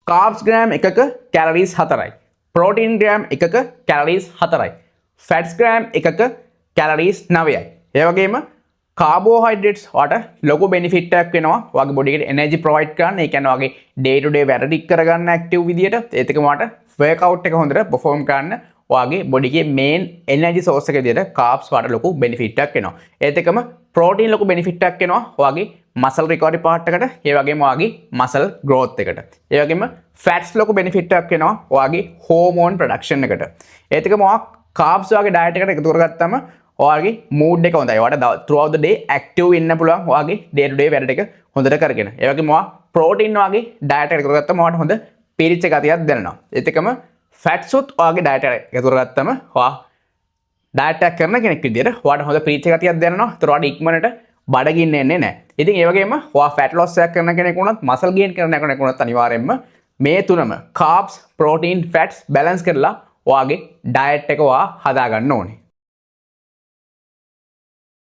කාබ්ස් gram එකක කැලරීස් 4යි. Protein gram එකක කැලරීස් 4යි. ෆැට්ස් gram එකක කැලරීස් 9යි. ඒ වගේම කාබෝහයිඩ්‍රේට්ස් ඔයාට ලොකු බෙනිෆිට් එකක් වෙනවා ඔයාගේ බොඩි එකට එනර්ජි ප්‍රොවයිඩ් කරන්න. ඒ කියන්නේ ඔයාගේ ඩේ ටු ඩේ වැඩ ටික කරගන්න ඇක්ටිව් විදියට. ඒත් එක්කම ඔයාට වර්ක්අවුට් එක හොඳට පර්ෆෝම් කරන්න ඔයාගේ බොඩි එකේ මේන් එනර්ජි සෝස් එක විදියට කාබ්ස් ඔයාට ලොකු බෙනිෆිට් එකක් වෙනවා. ඒත් එක්කම ප්‍රෝටීන් ලොකු බෙනිෆිට් එකක් වෙනවා ඔයාගේ මසල් රිකවරි පාර්ට් එකට, ඒ වගේම ඔයාගේ මසල් ග්‍රෝත් එකට. ඒ වගේම ෆැට්ස් ලොකු බෙනිෆිට් එකක් වෙනවා ඔයාගේ හෝමෝන් ප්‍රොඩක්ෂන් එකට. ඒත් එක්කම ඔයා කාබ්ස් ඔයාගේ ඩයට් එකට එකතු කරගත්තම ඔයාගේ මූඩ් එක හොඳයි. ඔයාට throughout the day active ඉන්න පුළුවන් ඔයාගේ ඩේ ටු ඩේ වැඩ ටික හොඳට කරගෙන. ඒ වගේම ඔයා ප්‍රෝටීන් ඔයාගේ ඩයට් එකට එකතු කරගත්තම ඔයාට හොඳ පිරිච්ච ගතියක් දැනෙනවා. ඒත් එක්කම ෆැට්ස් උත් ඔයාගේ ඩයට් එකට එකතු කරගත්තම ඔයා ඩයට් එකක් කරන කෙනෙක් විදියට ඔයාට හොඳ පිරිච්ච ගතියක් දැනෙනවා. ඒතර ඔයාට ඉක්මනට බඩගින්න එන්නේ නැහැ. ඉතින් ඒ වගේම ඔයා ෆැට් ලොස් එකක් කරන කෙනෙක් වුණත්, මසල් ගේන් කරන කෙනෙක් වුණත් අනිවාර්යයෙන්ම මේ තුනම කාබ්ස්, ප්‍රෝටීන්, ෆැට්ස් බැලන්ස් කරලා ඔයාගේ ඩයට් එක ඔයා හදාගන්න ඕනේ.